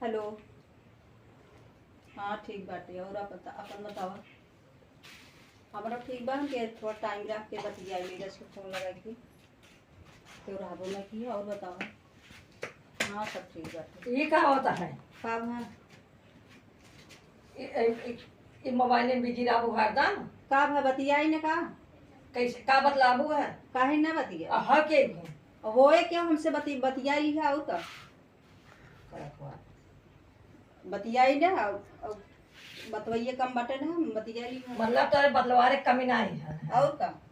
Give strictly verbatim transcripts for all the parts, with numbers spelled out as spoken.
हेलो। हाँ, ठीक बाटे। और आप बता, अपन बतावा। हमरा ठीक बा, हम के थोड़ा टाइम रख के बतियाई, लीडर्स के फोन लगा के। तो रहबो ना किया। और बतावा। हाँ, सब ठीक बाटे। ये का होता है? का बा? ये, ये, ये, ये मोबाइल में बिजी रहबू हरदम। का बा, बतियाई ना का? कैसे, का बतलाबू है? काहे ना बतिया? आ, ह के भी? होए क्या हमसे बति-, बतियाई है, और का? बतियाई ना, अब, अब बतवइये कम बाटे ना, हम बतियाई ना। मतलब तोरे बतलवारे कमी नाही है। और का?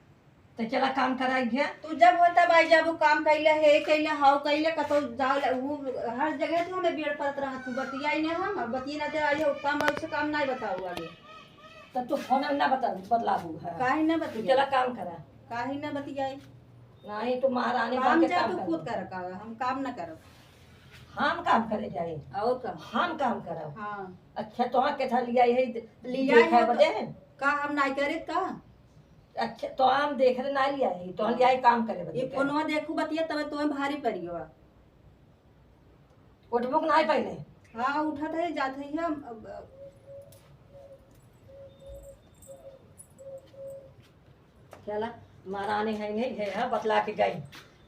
तो चला काम कराई गया। तू जब होता भाई, जब वो काम कैले, हे कैले, हाउ कैले, कतौ जाओ ले, वो हर जगह तू हमें बेड़ परत रहा, तू बतियाई ना हम, अब बतिये ना ते आई हो, काम और से काम नहीं बताऊ आगे। तो तू फोन में ना बता, बतलाबू है। काहे ना तू बतियाई? चला काम करा। काहे ना बतियाई? नहीं, तू महारानी बन काम के जा, काम तू कर। खुद कर, का, हम काम ना करब। हम काम करे जाए। और का? हम काम करब। हाँ। अच्छा, तो हाँ, कैसा लिया है, लिया देखा है बदे? का हम नाई करे का? अच्छा, तो हम देख रहे ना लिया है, तो हाँ। लिया है काम करे बदे ये का? फोनवा देखू बतिया, तब तुम्हें भारी पड़ी हुआ। उठबो के नाई पहले? हाँ, उठत है, जात है हम, अब, अब। चला, महारानी है नहीं, है, है, बतला के गई,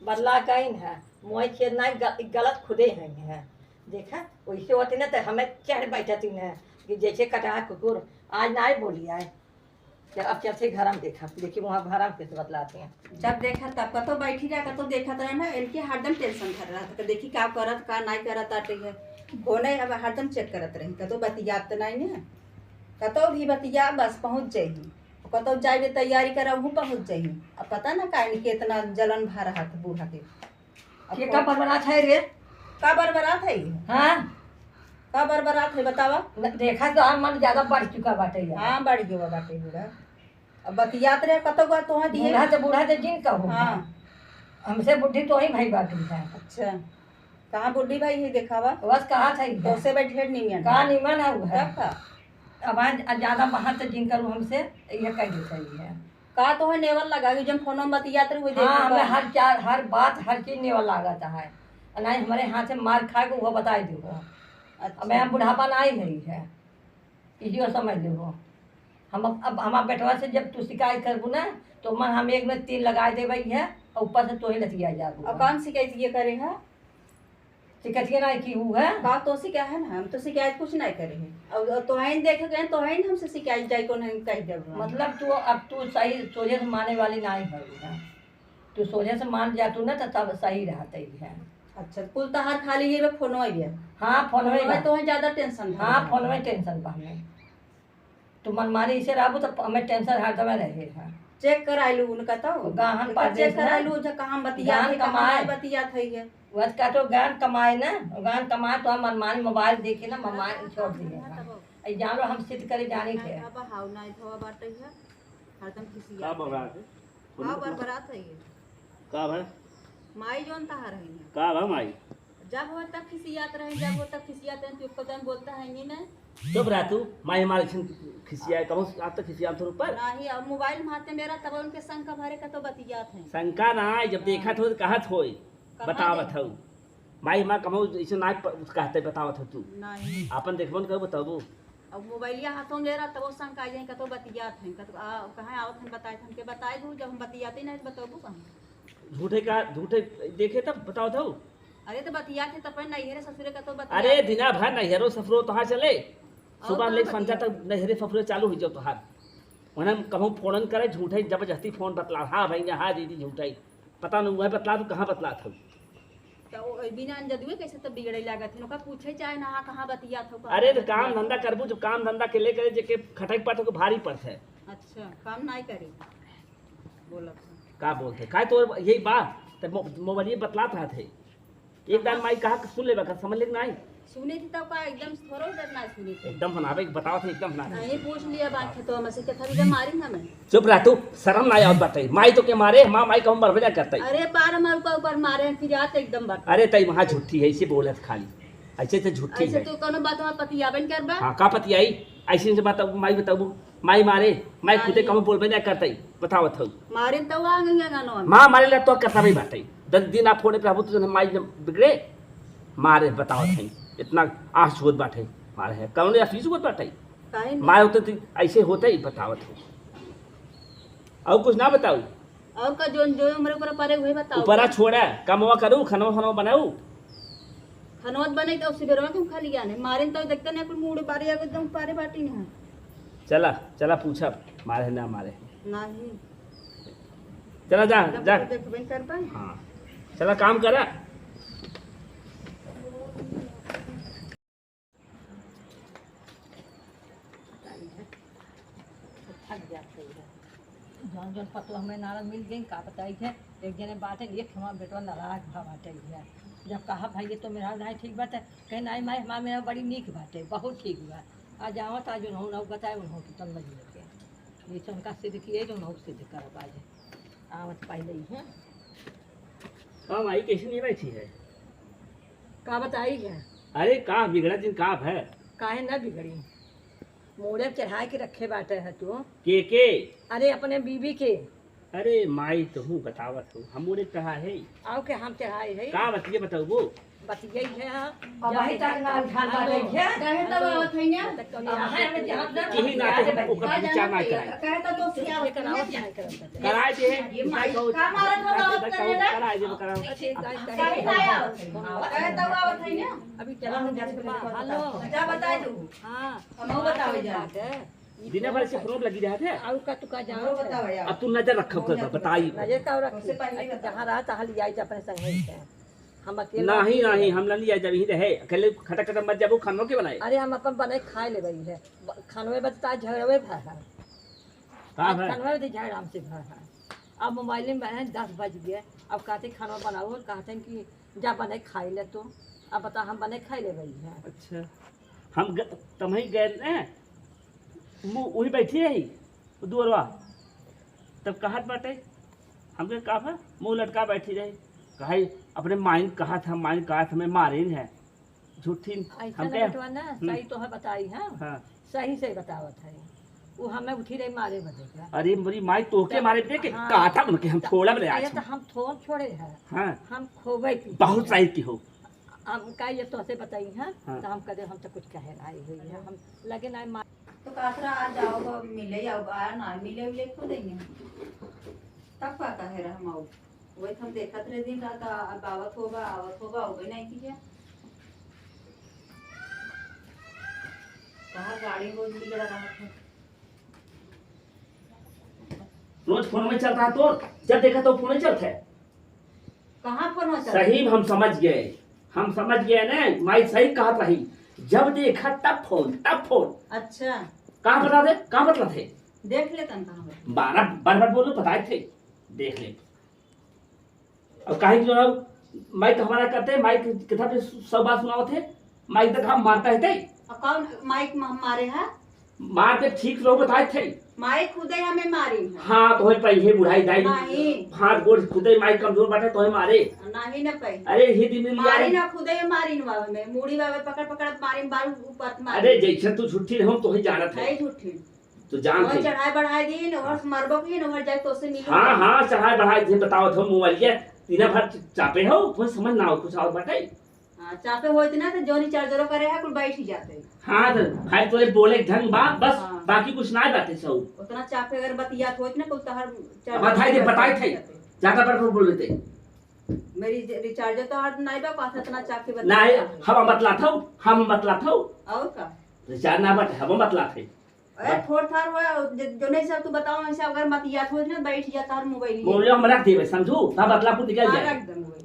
बतला गई है, मोए खेद नहीं, ग-, गलत खुदे है, है। देखा, वैसे होती ना तो हमें चढ़ बैठती है कि जैसे कटा कुकुर, आज ना बोली आए। चल, अब चलते घर में देखा, देखी वहाँ घर में कैसे बतलाते हैं। जब देखा तब कतो बैठी रहा, कतो देखत रहा ना, इनके हरदम टेंशन धर रहा था, देखी का करत, का नहीं करत आटे है। फोन है, अब हरदम चेक करत रही, कतो बतियात नहीं है, कतो भी बतिया बस पहुँच जाई। कतौ जाए के तैयारी करे, वहू पहुँच जाई। अब पता ना काहे नहीं, केतना जलन भा रहा था बूढ़ा के। अब के को- का बरबरात है रे? का बरबरात है ये? हाँ? का बरबरात है, बतावा। न, देखा तो, हाँ, मन ज्यादा बढ़ चुका बाटे यार। हाँ, बढ़ गया बाटे बूढ़ा। अब बतियात रहे, कतौ गवा तोहा दिए। बूढ़ा तो, बूढ़ा तो जिन कहू। हाँ। हमसे बुढ़ी तो ही भाई बाटू है। अच्छा। कहाँ बुढ़ी भाई है, देखावा? बस कहा था ये। तो से भाई ढेर निमन का है। निमन है वो है। तब का? अब आज, आज ज्यादा बाहर से जिन करू हमसे, ये कह देता ही है। का तो है नेवल लगा कि जब फोन में बतियात रहे, हाँ, देखो हमें का। हर चार, हर बात, हर चीज नेवल लागत है। और नहीं हमारे हाथ से मार खाए को वो बताई दे वो। अच्छा। अब मैं बुढ़ापा ना आई रही है, इहो समझ लेबो। हम अब, अब हमार बेटवा से जब तू शिकायत करबू ना, तो मन हम एक में तीन लगाए देबे है, और ऊपर से तोही लतिया जाबू। और कौन शिकायत ये करे है? शिकायत ये ना कि ऊ है। का तो शिकायत है ना, हम तो शिकायत कुछ नहीं करे हैं। और, और तोहन देखे गए, तोहन हमसे शिकायत जाए, कौन हम कह देबो। मतलब तू, अब तू सही सोझे से माने वाली नहीं है ना। तू सोझे से मान जा तू ना, तो तब सही रहते ही है। अच्छा, कुल तहार खाली ये बे फोनवा ये? हाँ, फोनवे फोनवा बा। तोहे ज्यादा टेंशन हाँ, है। फोनवे टेंशन बा हमें। तू मनमानी इसे रहबू तो हमें टेंशन हर समय रहे है। चेक कराइलू उनका तो? गाहन उनका परदेस चेक में। कराइलू, जो कहाँ बतिया गाहन थे, कहाँ कमाए। नहीं बतिया थे ये। वह का तो गाहन कमाए ना, गाहन कमाए तो हम मनमानी मोबाइल देखे ना, मनमानी छोड़ दिए। अब जानो हम सिद्ध करे जाने के। अब हाउ नहीं धोआ बाटे है, हरदम खिसिया का बबड़ा है? का बरबरात है ये? का भाई? माई जौन तहार है यहाँ। का बा माई? जब हो तब खिसियात रहे, जब हो तब खिसियात रहे, तू एको दम बोलता है नहीं ना। चुप रह तू, माई हमारे छिन खिसिया है, कबो आज तक खिसिया तोर ऊपर। नहीं, अब मोबाइल में हाथे मेरा तब उनके शंका भरे का तो बतियात है। शंका ना, जब हाँ। देखत हो तो कहत होई, कहाँ बतावत देख- हऊ। माई हमार कबो ऐसे ना प-, कहते बतावत हो तू। नहीं। आपन देखबो न कबो बताबो। अब मोबाइलिया हाथों में ले रहा, तब वो शंका आ जाए, कतो बतियात हैं, कतो आ, कहाँ आवत हैं, बताए, हमके बताए दू, जब हम बतियाते नहीं, तो बतौबू कहाँ? झूठे का, झूठे देखे तब बतावत हो। अरे, तो बतिया के तब नैहरे ससुरे का तो बतिया अरे, दिना भर नैहरो ससुरो तोहार चले, और सुबह कहाँ ले संझा बतिया? तक नैहरे ससुरे चालू हो जाओ तोहार। उन्हें कहूँ फोन करे, झूठे जबरदस्ती फोन बतला, हाँ भैया, हाँ दीदी, झूठे। पता नहीं वह बतला तो कहाँ बतला था। तो ओ, बिना अंजदुए कैसे तो बिगड़े लागत है? ओका पूछे चाहे ना, हाँ, कहाँ बतियात हो, कहाँ अरे, तो बतियात काम हो? धंधा करबू, जब काम धंधा के लेकर जे के खटाई पात हो के भारी पड़त है। अच्छा, काम नाई करे। बोलत है। का बोलते? काय तोर यही बा? तब मो-, मोबाइल ये बतलात रहत है। एक दान माई कहा के सुन लेबा का, समझ ले कि नाई? सुने थी तब का एकदम थोड़ा उधर ना सुने थे। एकदम हनावे के बतावत है, एकदम हनावे। नहीं, पूछ लिया बात है तो हमसे के थोड़ी देर मारी ना मैं। चुप रह तू, शर्म ना आवत बाटे। माई तो के मारे, माँ माई कहूँ मरबे ना करते। अरे पार मार ऊपर ऊपर मारे, फिर आते एकदम बात। अरे तई वहाँ झूठी है, इसे बोलत खाली। ऐसे तो झूठी ऐसे है। तू कोनो बात वहाँ पतियाबे न करबा? हाँ, का पतियाई? ऐसे से बात माई बताबू, माई मारे, माई खुदे मारी। कहूँ बोलबे ना करते, बतावत हूँ। मारे तो आ गई है गानवा में। माँ मारे ला तो करता भी बाटे। दस दिन आप फोड़े पे रहबू तो माई जब बिगड़े, मारे बतावत है। इतना आस होत बाटे, मारे है। कौन आस होत बाटे? काहे नहीं? मारे होते तो ऐसे होते ही बतावत हो। और कुछ ना बताऊ? और का, जोन जो हमरे ऊपर परे उहे बताओ। ऊपरा छोड़ा, कमवा करू, खनवा खनवा बनाऊ। खनवा त बने तो सिबेरवा के हम खा लिया ने। मारे तो देखते नहीं, कुल मूड़ पारे एकदम पारे बाटी नहीं। चला, चला पूछा, मारे ना मारे। नहीं। चला जा, एकदम जा। तो देखबे नहीं करता। हाँ। चला काम करा। थक जात है। जौन जौन पतोह हमें नारद मिल गई, का बताई है, एक जने बाटे, एक हमार बेटवा नाराज भा बाटे है। जब कहा, "भाई, ये तो मेरा नहीं ठीक बात है," कहे, "नहीं माई, हमार मेरा बड़ी नीक बाटे, बहुत ठीक बा।" आ जावत आज उन्हों ना बताए, उन्हों की तन लगी लगे। जैसे उनका सिद्ध किए, जो उन्हों सिद्ध करब आज। आवत पहले ही है। का माई, कैसे नहीं बैठी है? का बताई है? अरे, का बिगड़ा दिन का है? काहे ना बिगड़ी? मूड़े चढ़ाए के रखे बाटे है तू। के, के? अरे, अपने बीबी के। अरे माई, तोहू बतावत हो, हम मूड़े चढ़ा है। आओ के हम चढ़ाए है। का बतिये बताऊ वो? बतिये है। अब वही तक ना उठा हेलो। बाटे है। कहे तब आवत है ना? तो कभी अब आवत है। है, हम जहाँ ना यही नाते हम ओकर विचार ना कराई। कहे तो, तो क्या ये करावत नहीं करत है। कराए दे। ये माई का मारत हो, आवत करे ना? कराए दे, कराओ। अच्छे, कहे ना आवत है। कहे तब आवत है ना? अभी चला हम जाके हेलो। जा बताए दो। हाँ। हमहू बतावे जात है। बिना बात से फोन लगी रहत है। और का तू का जानो हमहू बतावे जात। अब तू नजर रखब कर बताई। नजर का रखी? सबसे पहले ही बताओ। जहाँ रहा तहाँ लियाई जा अपने संग ही से। हम अकेले नहीं, नहीं, हम ना लियाई जब यहीं रहे। अकेले खटा खटा मत जाबो, खानो के बनाए? अरे हम अपन बनाए खाए ले भाई है। ब-, खानो में बचता झगड़वे भा है। का आज है? खानो में तो झगड़ा हमसे भा है। अब मोबाइल में है, दस बज गए। अब कहते खानो बनाओ और कहते हैं कि जा बनाए खाए ले तू। अब बता हम बनाए खाए ले भाई है। अच्छा। हम ग-, तमही गए ने, मु-, वही बैठी रही, दुअरवा। तब कहत बाटे, हमके का बा, मुँह लटका बैठी रही। कहे, "अपने माइन कहत है, माइन कहत हमें मारिन है, झूठिन।" ऐसा हमके ना बेटवा ना, हम्म। सही तो है बताई, हाँ? हाँ। सही से बतावत है। वो हमें उठी रही मारे बदे का। अरे, मोरी माई, तोहके तो मारे बदे के हाँ। कहा था उनके, हम तो थोड़ा बदे आज ये तो हम। हम थोड़ छोड़े हैं। हाँ। हम खोबे की बहुत सही की हो। हम का ये तोहसे बताई हैं, हाँ। तो हम कदे हम तो कुछ कहे ना आई हुई है, हम लगे ना मा- तो कातरा आ जाओ, अब मिले आओ, आ ना मिले उले को देंगे। तब का कहे रहा हम आओ, वही हम देखत रहे दिन रात, आ-, अब आवत होगा, आवत होगा, होबे नहीं किया। कहाँ गाड़ी रोज बिगड़ा रहा था। रोज फोन में चलत है तोर, जब देखा तो फोन में चलत है। कहाँ फोन में चलत है? सही हम समझ गए, हम समझ गए ने, माई सही कहत रही, जब देखा तब फोन, तब फोन। अच्छा। कहाँ बता दे, कहाँ बतला थे? देख ले तन कहाँ बतला। बारह बार बार बोलो, बताए थे, देख ले। अब काहे कि जो है, माइक हमारा करते, माइक कितना पे सौ बात सुनावत है, माइक तक हम मारता है ते। अब कौन माइक में हम मारे हैं? मार के ठीक रहो बताए थे। माइक खुदे हमें मारी है। हाँ, तोहे पहिले बुढ़ाई दाई। नहीं। हाथ गोड़ खुदे माइक कमजोर बाटे, तोहे मारे। नहीं ना पहिले। अरे, ही दिन में मारी लिया। ना खुदे मारी ना हमें। मूड़ी बाबे पकड़ पकड़ मारी, बारू ऊपर मारी। अरे, जैसे तू झूठी रहो, तोहे जानत है। है झूठी। तो जान और थे। चढ़ाई बढ़ाई दिन, और हाँ। मरबो की न, और जाए तो से मिलो। हाँ, हाँ, चढ़ाई बढ़ाई दिन बताओ थो मोबाइल के, दिन भर चापे हो, कोई समझ ना हो, कुछ और बाटे। हाँ, चापे हो इतना तो जोनी चार्जरो करे है, कुल बैठ ही जाते। हाँ, तो भाई तोरे बोले के ढंग बा, बस हाँ। बाकी कुछ ना बाटे सब। उतना चापे अगर बतियात होत ना, कुल तहर अब बताई दे, चार्जर बताई थे। जाते। ज्यादा पर बोल लेते। मेरी जे-, रिचार्ज तो हर नहीं बा, पास इतना चापे बतियात नहीं, है। हम बतला था, हम बतला था। और का? रिचार्ज ना बाटे, हम बतला थे। अरे, बस। थोड़ थार हो, ज-, जो नहीं सब तू बताओ, ऐसे अगर मत याद हो ना, बैठ जा तार मोबाइल ये। मोबाइल हम रख देबे, समझू? तब बतलापुर निकल हाँ, जाए। रख दे मोबाइल ये।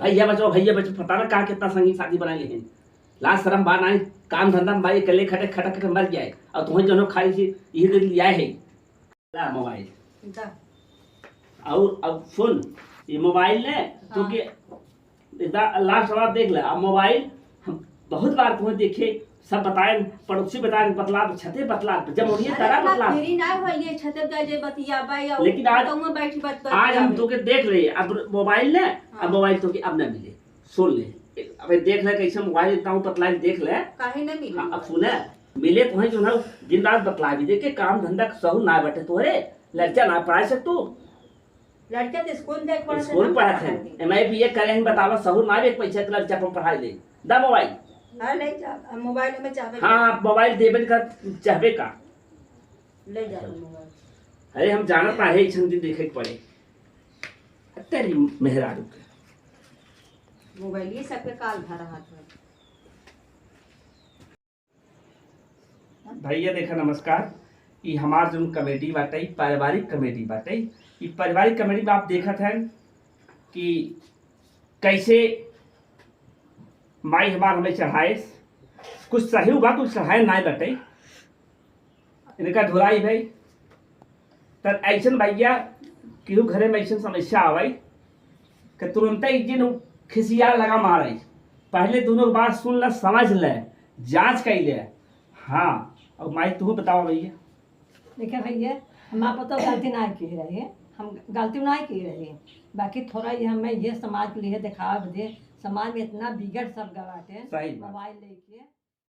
भैया बचो, भैया बचो, पता ना कहाँ कितना संगी साथी बना लिए हैं। लाज शर्म बा नाहीं, काम धंधा में भाई अकेले खटे खटक के मर गया है। और तुम्हें दोनों खाली सी यही दिन लिया है। ला मोबाइल। दा। और अब सुन, ये मोबाइल ने हाँ। तू के इतना लास्ट वाला देख ले, अब मोबाइल हम बहुत बार तुम्हें देखे, सब बताए, पड़ोसी बताए, बतला, छते बतला, जब उन्हें अरे, तरा इतना बतला। फ्री ना हो, ये छते पे जाए, बतिया, बाई, और लेकिन आज, कउआ बैठी बात कर आज हम जावे। तोके देख ले, अब मोबाइल ने, हाँ। अब मोबाइल तोके अब ना मिले, सुन ले, अबे देख ले कैसे मोबाइल इतना बतला, देख ले। काहे ना मिले हाँ, अब मोबाइल? सुने, मिले तुम्हें जो ना दिन रात बतला भी दे के काम धंधा सहू ना बटे तोहरे, लड़का ना पढ़ाई सकतू। लड़का तो स्कूल जाए पढ़त है, स्कूल हम पढ़त है। पढ़ाई दे। एम ए बी ए करे हैं, बतावा, सहूर ना एक पैसा के लड़का पर पढ़ाई ले। दा मोबाइल। हाँ, ले जा। अब मोबाइल में चाहबे हाँ, का? मोबाइल देबे का चाहबे का? ले जा मोबाइल। अरे, हम जानत ना है, ऐसन दिन देखे के पड़े। तेरी मेहरारू के। मोबाइल ये सबके काल भरा हाथ में। भैया देखा, नमस्कार। ई हमार जौन कॉमेडी बाटे, ई पारिवारिक कॉमेडी बाटे। ई पारिवारिक कॉमेडी में आप देखत हैं कि कैसे माई हमार हमें चढ़ाए, कुछ सही हुआ, कुछ चढ़ाए नाय बाटे। इनका धुलाई भाई, त ऐसन भैया केहू घरे में ऐसन समस्या आवे कि तुरंते एक दिन खिसिया लगा मारे। पहले दोनों के बात सुन ले, समझ ले, जांच कर ले। हाँ, अब माई तू बतावा भैया। देखा भैया, हमार पतोह गलती ना की रही, हम गलती ना की रही, बाकी थोड़ा ये हमें ये समाज के लिए दिखावे बदे, समाज में इतना बिगड़ सब गवाटे सही बात। मोबाइल लेके।